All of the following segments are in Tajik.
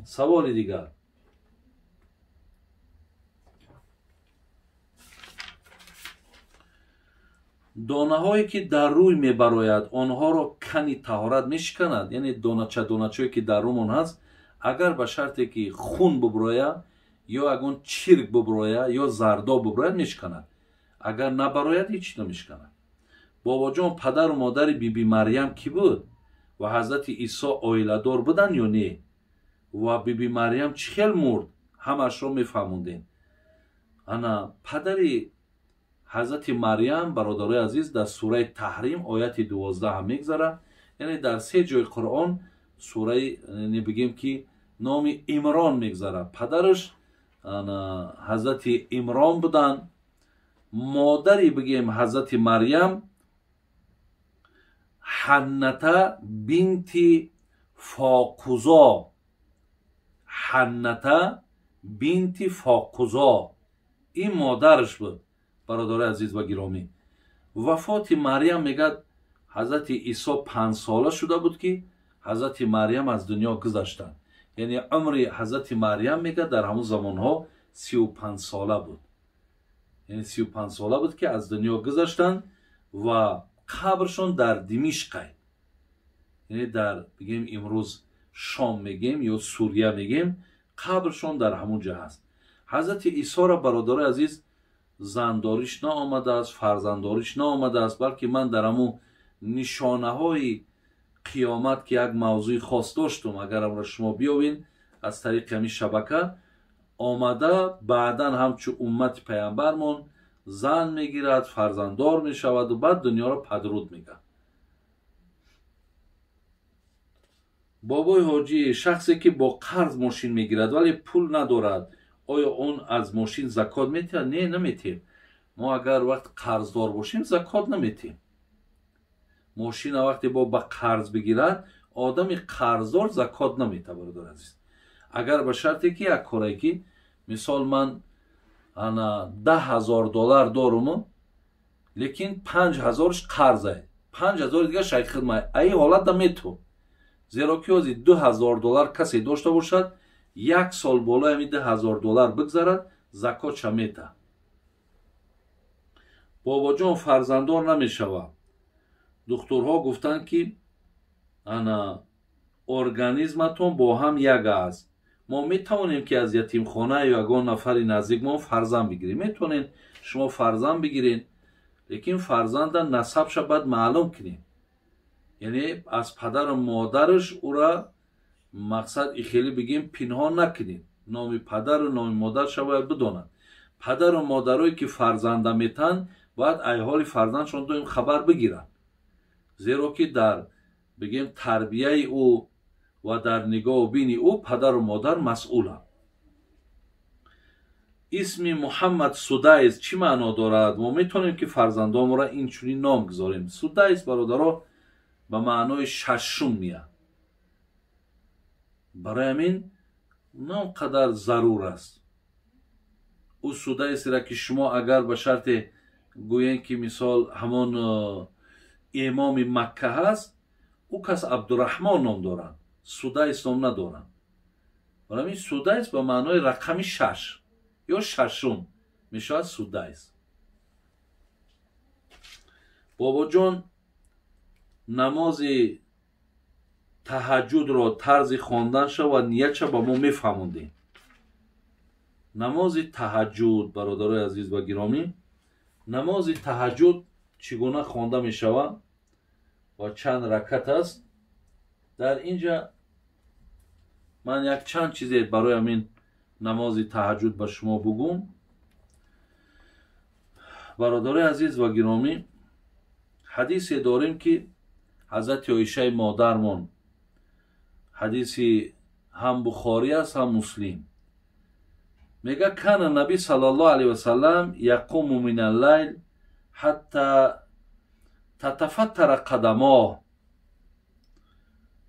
Саволи дигар. Донаҳое ки дар рӯй мебарояд, онҳоро кани таҳорат мешиканад, яъне донача доначое ки дар рӯмон ҳаст, агар ба шарте ки хун буброяд ё ягон чирк буброяд ё зардоб буброяд, мешиканад. Агар набарояд, ҳеҷ намешиканад. Бобоҷон, падару модари биби Марьям кӣ буд ва ҳазрати Исо оиладор буданд ё не? Ва биби Марьям чӣ хел мурд? Ҳамаашро мефаҳмондем. Ана падари ҳазрати Марьям, бародарои азиз, дар сураи Таҳрим ояти 12 ҳам мегзарад. Яъне дар се ҷои Қуръон сураи, бигем ки номи Имрон мегзарад. Падараш ҳазрати Имрон буданд. Модари, бигем, ҳазрати Марьям Ҳанната бинти Фоқузо, Ҳанната бинти Фоқузо, ин модараш буд. Бародарои азиз ва гиромӣ, вафоти Марьям, мегӯяд, ҳазрати Исо 5 сола шуда буд, ки ҳазрати Марьям аз дунё гузаштанд. Яъне умри ҳазрати Марьям, мегӯяд, дар ҳамон замонҳо 35 сола буд. Яъне 35 сола буд, ки аз дунё гузаштанд ва қабршон дар Димишқай, яъне дар, бигем, имрӯз Шом мегем ё Сурия мегем, қабршон дар ҳамон ҷо ҳаст. Ҳазрати Исоро, бародарои азиз, зандориш наомадааст, фарзандориш наомадааст, балки ман дар ҳамун нишонаҳои қиёмат, ки як мавзӯи хос доштум, агар амро шумо биёвед аз тариқи ҳамин шабака омада, баъдан ҳамчун уммати паямбармон зан мегирад, фарзанддор мешаваду баъд дунёро падруд мегӯяд. Бобои ҳоҷӣ, шахсе ки бо қарз мошин мегирад, вале пул надорад, оё он аз мошин закот метиҳад? Не, наметиҳем. Мо агар вақт қарздор бошем, закот наметиҳем. Мошина вақте бо ба қарз бигирад, одами қарздор закот наметиҳад, бародар азиз, агар ба шарте ки як корае ки, мисол, ман ана 10 000 доллар доруму, лекин 5000-ш қарзае, 5000 дигар шайхидмай, аи ҳолатда мету, зеро ки ҳозир 2000 доллар касе дошта бошад, як сол болои ҳами 2000 доллар бигзарад, закотша мета. Бобоҷон, фарзанддор намешавад. Духтурҳо гуфтанд, ки ана организматон бо ҳам як аст. Мо метавонем, ки аз ятимхона ё ягон нафари наздикмон фарзанд бигирем? Метавонед шумо фарзанд бигиред, лекин фарзанда насабша баъд маълум кунем, яъне аз падару модараш ӯра, мақсад, и хеле бигем, пинҳон накунем. Номи падару номи модарша бояд бидонад. Падару модарое ки фарзанда метаҳанд, бояд айҳоли фарзандшон доим хабар бигиранд, зеро ки дар, бигем, тарбияи ӯ ва дар нигоҳу бини ӯ падару модар масъуланд. Исми Муҳаммад Судайс чӣ маъно дорад? Мо метавонем, ки фарзандонмонро инчунин ном гузорем? Судайс, бародаро, ба маънои шашум меяд. Барои ҳамин на он қадар зарур аст. Ӯ Судайсера ки шумо агар ба шарте гӯем, ки мисол ҳамон имоми Макка ҳаст, ӯ кас Абдураҳмон ном доранд, Судайс ном надоранд. Барои ҳамин Судайс ба маънои рақами шаш ё шашум мешавад Судайс. Бобоҷон, намози таҳаҷҷудро тарзи хонданша ва ниятша ба мо мефаҳмондем. Намози таҳаҷҷуд, бародарои азиз ва гиромӣ, намози таҳаҷҷуд чӣ гуна хонда мешавад ва чанд ракат аст? Дар ин ҷа ман як чанд чизе барои ҳамин намози таҳаҷҷуд ба шумо бугум. Бародарои азиз ва гиромӣ, ҳадисе дорем, ки ҳазрати Оишаи модармон, ҳадиси ҳам Бухорӣ аст, ҳам Муслим, мега: كان النبي صلى الله عليه وسلم يقوم من الليل حتى تتفطر قدماه،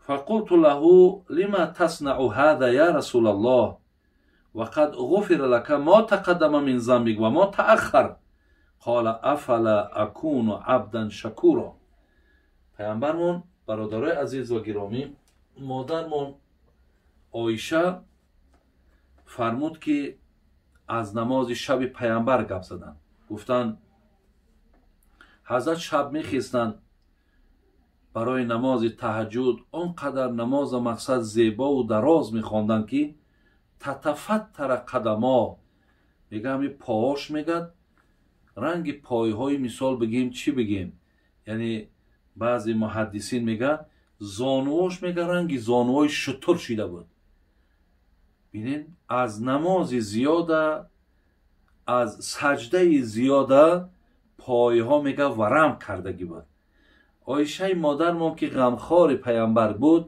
فقلت له: لم تصنع هذا يا رسول الله، وقد غفر لك ما تقدم من ذنبك وما تأخر؟ قال: أفلا أكون عبدا شكورا. Паямбармон, бародарои азиз ва гиромӣ, модармон Оиша фармуд, ки аз намози шаби паямбар гап заданд. Гуфтанд, ҳазрат шаб мехестанд барои намози таҳаҷҷуд, он қадар намоза мақсад зебову дароз мехонданд, ки تتفطر قدما, мега, ҳами поҳош, мегад, ранги пойҳои, мисол бигем, чӣ бигем, яъне баъзе муҳаддисин мега, зонуош, мега, ранги зонуҳои шутур шида буд. Бинен, аз намози зиёда, аз саҷдаи зиёда пойҳо, мега, варам кардагӣ буд. Оишаи модармон, ки ғамхори паямбар буд,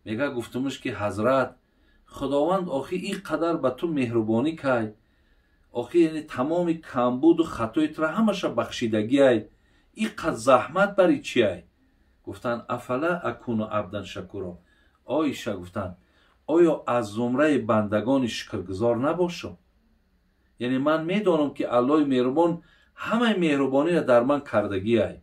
мега, гуфтумуш, ки ҳазрат, Худованд охи ин қадар ба ту меҳрубонӣ кай, охи яъне тамоми камбуду хатои тура ҳамаша бахшидагиай, ин қад заҳмат бари чиай? Гуфтанд: أفلا أكون عبدا شكورا. Оиша, гуфтанд, оё аз зумраи бандагони шукргузор набошам? Яъне ман медонам, ки Аллоҳи меҳрубон ҳамаи меҳрубониро дар ман кардагиай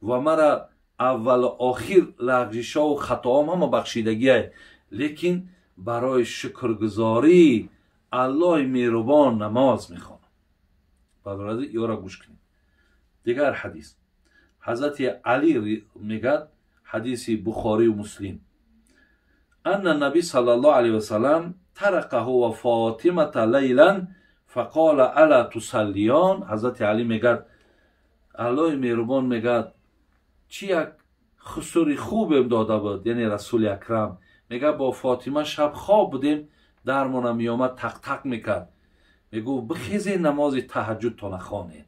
ва мара аввалу охир лағжишову хатоам ҳама бахшидагиай, лекин барои шукргузорӣ Аллоҳи меҳрубон намоз мехонам. Бародари, ёра гӯш кунед. Дигар ҳадис, ҳазрати Алӣ мегӯяд, ҳадиси Бухорию Муслим: أن النبي صلى الله عليه وسلم تركه وفاطمة ليلا فقال ألا تصليان. ҳазрати Алӣ мегӯяд, Аллоҳи меҳрубон, мегӯяд, чӣ як хусури хубем дода буд, яъне Расули Акрам, мега, бо Фотима шаб хоб будем, дармона меомад, тақтақ мекард, мегуфт: «Бихезе, намози таҳаҷҷудтона хонед».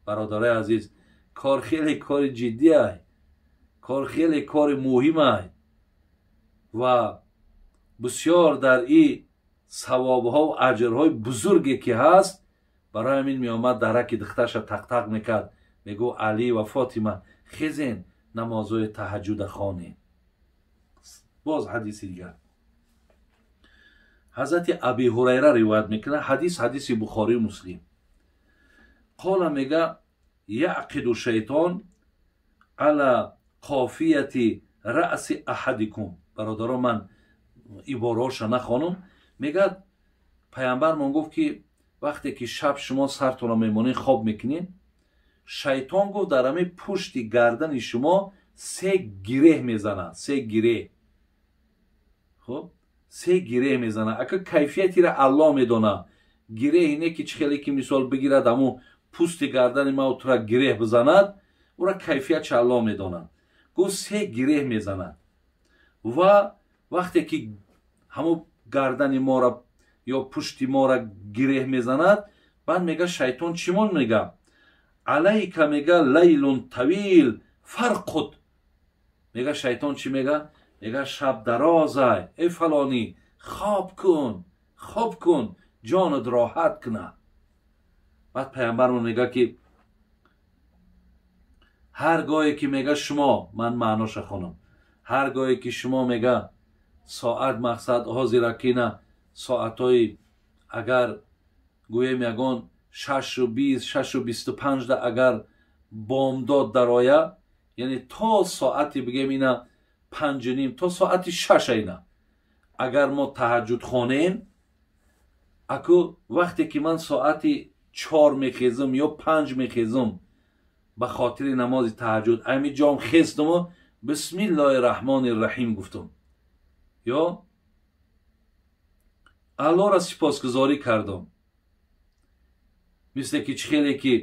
Бародарои азиз, кор хеле кори ҷиддиай, кор хеле кори муҳимай ва бисёр дар и савобҳову аҷрҳои бузурге ки ҳаст. Барои ҳамин меомад, дараки духтарша тақтақ мекард, мегуфт: «Алӣ ва Фотима, хезен, намозҳои таҳаҷҷуда хонед». Боз ҳадиси дигар, ҳазрати Аби Ҳурайра ривоят мекунад, ҳадис ҳадиси Бухорию Муслим. قال, мега, يعقد الشيطان على قافية رأس أحدكم. Бародаро, ман ибораҳоша нахонам. Мегӯяд, паямбармон гуфт, ки вақте ки шаб шумо сартонро мемонед, хоб мекунед, шайтон, гуфт, дар ҳамин пушти гардани шумо се гиреҳ мезанад, се гиреҳ. Хуб, се гиреҳ мезанад. Ака, кайфиятира Аллоҳ медонад. Гиреҳи не ки чӣ хеле ки мисол бигирад, ҳамун пӯсти гардани ма тура гиреҳ бизанад, ура кайфиятша Аллоҳ медонад. Гуфт, се гиреҳ мезанад ва вақте ки ҳамун гардани мора ё пушти мора гиреҳ мезанад, баъд мега, шайтон чимон мега: «عليك», мега, «ليل طويل، فارقد». Мега, шайтон чӣ мега? Мега: «Шаб дарозай, эй фалонӣ, хоб кун, хоб кун, ҷонат роҳат куна». Баъд паямбармон мега, ки ҳар гоҳе ки, мега, шумо, ман маъноша хонам, ҳар гоҳе ки шумо, мега, соат мақсад ҳозира кина соатҳои, агар гӯем, ягон 6:20, 6:25-да агар бомдод дароя, яъне то соати, бигем, ина 5:30, то соати 6 ина агар мо таҳаҷҷуд хонем, аку вақте ки ман соати 4 мехезам ё 5 мехезам ба хотири намози таҳаҷҷуд, ами ҷом хестуму بسم الله الرحمن الرحیم гуфтум ё Аллоҳро сипосгузорӣ кардам, мисле ки чӣ хеле ки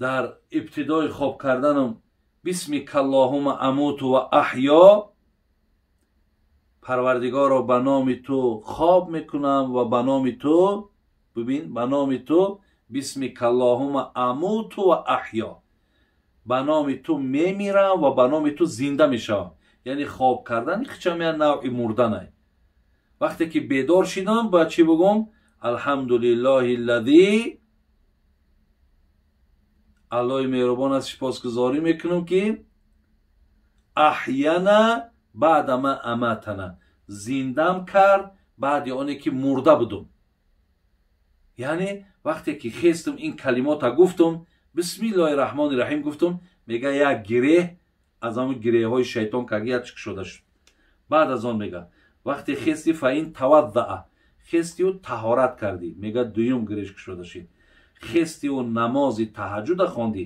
дар ибтидои хоб карданам بسمك اللهم أموت وأحيا, парвардигоро, ба номи ту хоб мекунам ва ба номи ту, бибин, ба номи ту, بسمك اللهم أموت وأحيا, ба номи ту мемирам ва ба номи ту зинда мешавам. Яъне хоб кардан хичам як навъи мурданай. Вақте ки бедор шидам, бояд чӣ бугум? الحمد لله الذي, Аллоҳи меҳрубон аст, сипосгузорӣ мекунам, ки أحيانا بعد ما أماتنا, зиндам кард баъди оне ки мурда будум. Яъне вақте ки хестум, ин калимота гуфтум, بسم الله الرحمن الرحیم гуфтум, мега, як гиреҳ аз ҳамон гиреҳҳои шайтон кагия чик шуда шуд. Баъд аз он мега, Вақте хести фаин таваддаа, хестиу таҳорат кардӣ, мега дуюм гиреҳ кушода шид. Хестиу намози таҳаҷҷуда хондӣ,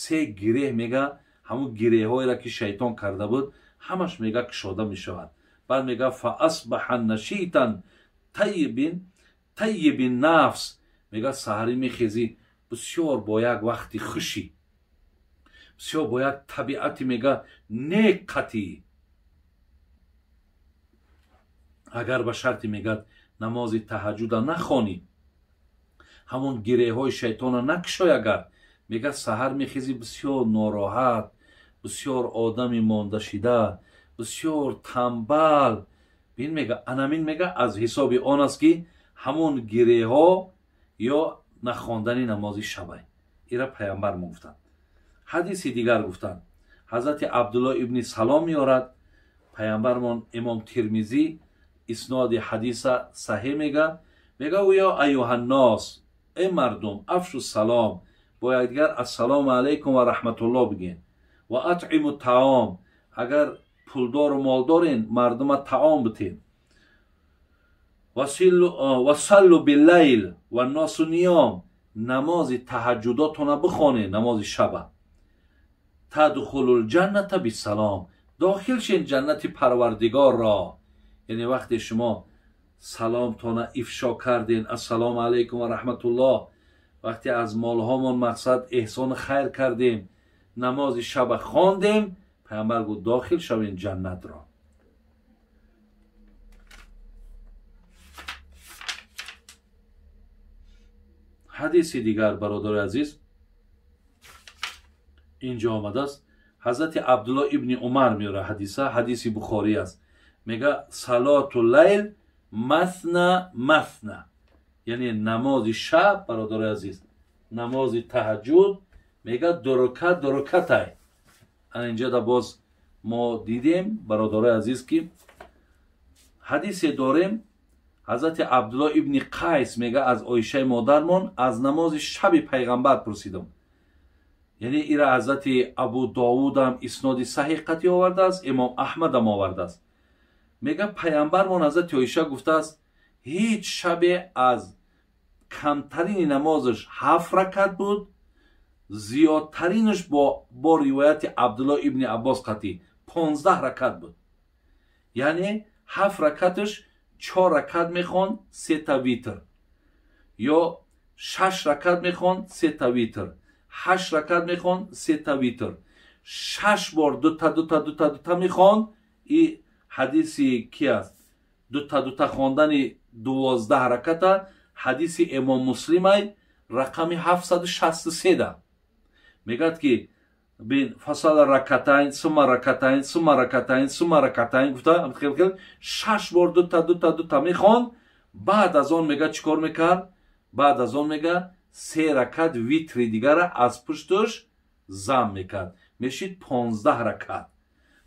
се гиреҳ мега ҳамун гиреҳҳоеро ки шайтон карда буд ҳамаш мега кушода мешавад. Баъд мега фаасбаҳа нашитан тайибин нафс, мега саҳарӣ мехезӣ бисёр бо як вақти хушӣ, бисёр бо як табиати мега нек қатъӣ. Агар ба шарти мегад намози таҳаҷҷуда нахонӣ, ҳамон гиреҳҳои шайтона накушой, агар мега саҳар мехезӣ бисёр нороҳат, бисёр одами мондашида, бисёр тамбал. Бин мега анамин мега аз ҳисоби он аст ки ҳамон гиреҳҳо ё нахондани намози шабай. Ира пайғамбар мо гуфтанд. Ҳадиси дигар гуфтанд, ҳазрати Абдулло ибни Салом меорад, пайғамбармон имом Тирмизӣ исноди ҳадиса саҳеҳ мега, мега ё аюҳаннос, эй мардум, афшу салом, бо якдигар ассалому алайкум ва раҳматулло бигӯед, ва атъиму таом, агар пулдору молдорен мардума таом битед, ва саллу биллайл ва носу ниём, намози таҳаҷҷудотона бихонед, намози шаба. Тадхулул ҷанната биссалом, дохил шен ҷаннати парвардигорро. Яъне вақте шумо саломтона ифшо карден, ассалому алайкум ва раҳматуллоҳ, вақте аз молҳомон мақсад эҳсону хайр кардем, намози шаба хондем, пайғамбар гуфт дохил шавем ҷаннатро. Ҳадиси дигар бародари азиз инҷо омадааст. Ҳазрати Абдулло ибни Умар меора ҳадиса, ҳадиси Бухорӣ аст. Мега салоту лайл масна масна, яъне намози шаб бародари азиз, намози таҳаҷҷуд мега ду рукат ду рукатай. Ана инҷа да боз мо дидем бародарои азиз ки ҳадисе дорем, ҳазрати Абдулло ибни Қайс мега аз Оишаи модармон аз намози шаби пайғамбар пурсидам. Яъне ира ҳазрати Абу Довудам исноди саҳеҳ қатъӣ овардааст, имом Аҳмадам овардааст. Мега пайғамбармон ҳазрати Оиша гуфтааст ҳеҷ шабе аз камтарини намозаш 7 ракат буд, зиёдтаринаш бо ривояти Абдулло ибни Аббос қатъӣ 15 ракат буд. Яъне 7 ракаташ 4 ракат мехонд, 3 та витр, ё 6 ракат мехонд, 3 та витр, 8 ракат мехонд, 3 та витр, 6 бор дута дута дута дута мехонд. И ҳадиси ки аст? Дута дута хондани 12 раката ҳадиси имом Муслимай рақами 763 да. Мегӯяд ки бин фасала ракатайн сума ракатайн сума ракатайн сума ракатайн гуфта хел 6 бор дута дута дута мехонд. Баъд аз он мега чӣ кор мекард? Баъд аз он мега 3 ракат витри дигара аз пушташ зам мекард, мешид 15 ракат.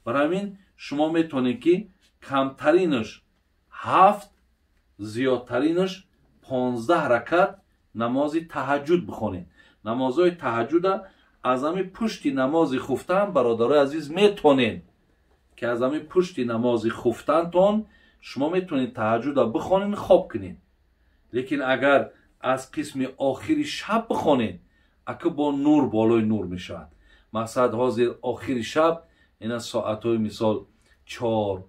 Барои ҳамин шумо метавонед ки камтаринаш 7, зиёдтаринаш 15 ракат намози таҳаҷҷуд бихонед. Намозҳои таҳаҷҷуда аз ҳамин пушти намози хуфтан бародарои азиз метавонед ки аз ҳамин пушти намози хуфтантон шумо метавонед таҳаҷҷуда бихонед, хоб кунед. Лекин агар аз қисми охири шаб бихонед, ака бо нур болои нур мешавад. Мақсад ҳозир охири шаб ина соатҳои мисол 4,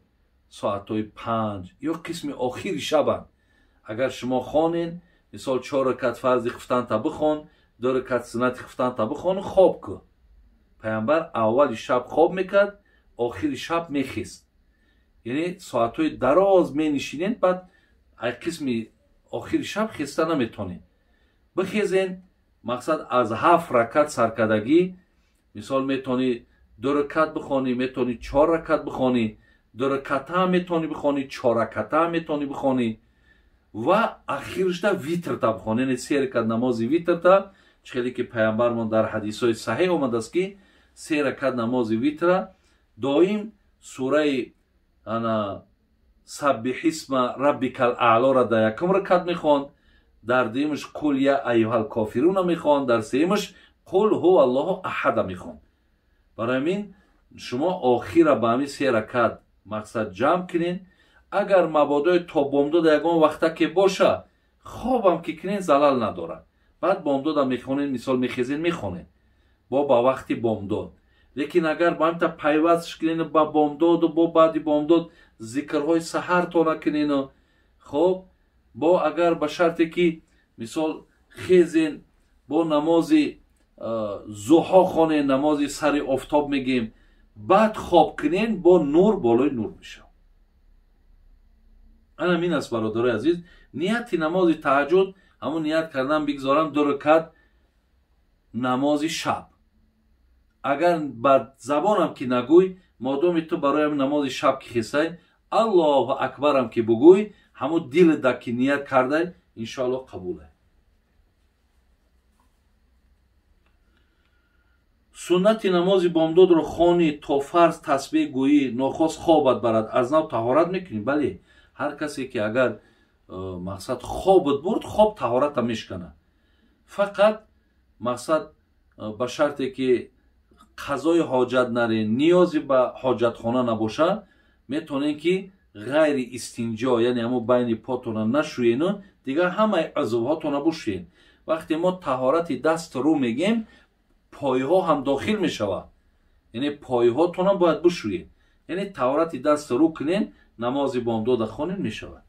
соатҳои 5 ё қисми охири шабанд. Агар шумо хонед, мисол 4 ракат фарзи хуфтанта бихон, 2 ракат суннати хуфтанта бихон, хоб кун. Пайғамбар аввали шаб хоб мекард, охири шаб мехист. Яъне соатҳои дароз менишинед, баъд ай қисми охири шаб хеста наметонед. Бихезен, мақсад аз 7 ракат саркардагӣ, мисол метавонӣ 2 ракат бихонӣ, метавонӣ 4 ракат бихонӣ, 2 раката метавонӣ бихонӣ, 4 раката метавонӣ бихонӣ ва ахирашда витрта бихонӣ. Яъне 3 ракат намози витрта, чӣ хеле ки пайғамбармон дар ҳадисҳои саҳеҳ омадааст ки 3 ракат намози витра доим сураи ана саббиҳисма раббикал аълора дар якум ракат мехонд, дар дуюмаш қул я аюҳал кофируна мехонд, дар сеюмаш қул ҳува аллоҳу аҳада мехонд. Барои ҳамин шумо охира ба ҳамин 3 ракат мақсад ҷамъ кунед. Агар мабодои то бомдода ягон вақта ки боша, хобам ки кунен, залал надорад. Баъд бомдода мехонен, мисол мехезен, мехонен бо ба вақти бомдод. Лекин агар ба ҳамта пайвастш кунену ба бомдоду бо баъди бомдод зикрҳои саҳартона кунену, хоб, бо агар ба шарте ки мисол хезен, бо намози зуҳо хонен, намози сари офтоб мегем, баъд хоб кунен, бо нур болои нур мешавад. Ана мин аст, бародарои азиз, нияти намози таҳаҷҷуд. Ҳамун ният кардан бигзорам ду ракат намози шаб. Агар ба забонам ки нагӯй, модоми ту барои ҳамин намози шаб ки хисай, Аллоҳу акбарам ки бугӯй, ҳамун дилда ки ният кардай, иншоаллоҳ қабулай. Суннати намози бомдодро хонӣ, то фарз тасбеҳ гӯӣ, нохост хобат барад, аз нав таҳорат мекунӣ? Бале, ҳар касе ки агар мақсад хобат бурд, хоб таҳората мешканад. Фақат мақсад ба шарте ки қазои ҳоҷат нарен, ниёзе ба ҳоҷатхона набошад, метавонем ки ғайри истинҷо, яъне ҳамун байни потона нашӯену дигар ҳамаи узвҳотона бушӯен. Вақте мо таҳорати даст рӯ мегем, пойҳо ҳам дохил мешавад, яъне пойҳотона бояд бушӯед. Яъне таҳорати даст рӯ кунен, намози бомдода хонен, мешавад.